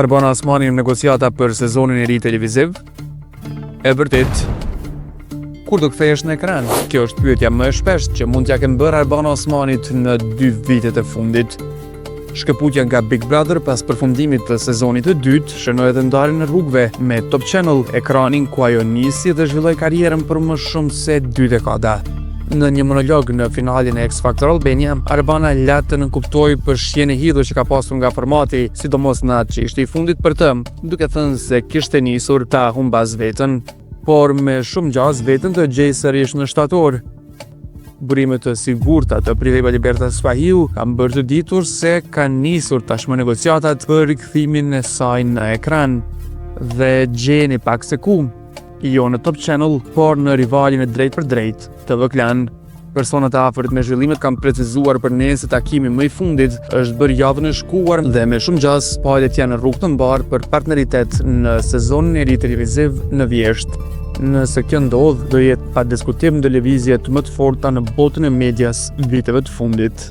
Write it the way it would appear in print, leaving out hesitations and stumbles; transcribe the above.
Arbana Osmani në negociata për sezonin e ri televiziv? E vërtetë. Kur do kthehesh në ekran? Kjo është pyetja më e shpeshtë që mund t'ia kenë bërë Arbana Osmanit në dy vitet e fundit. Shkëputja nga Big Brother pas përfundimit të sezonit të dytë shënoi edhe ndarjen e rrugëve me Top Channel, ekranin ku ajo nisi dhe zhvilloi karrierën për më shumë se dy dekada. Në një monolog në finalen e X Factor Albania, Arbana la të nënkuptojë për shijen e hidhur që ka pasur nga formati, sidomos në atë që ishte i fundit për të, duke thënë se kishte nisur ta humbasë veten. Por me shumë gjasë veten do e gjejë sërish në shtator. Burime të sigurta të Prive Liberta Spahiu kanë bërë të ditur se kanë nisur tashmë negociatat për rikthimin e saj në ekran. Dhe gjeni pak se ku, jo në Top Channel, por në rivalin e drejtpërdrejtë, TV Klan. Persona të afërt me zhvillimet kanë precizuar për ne se takimi më i fundit është bërë javën e shkuar dhe me shumë gjasë palët janë në rrugë të mbarë për partneritet në sezonin e ri televiziv në vjeshtë. Nëse kjo ndodh, do jetë pa diskutim ndër lëvizjet më të forta në botën e medias viteve të fundit.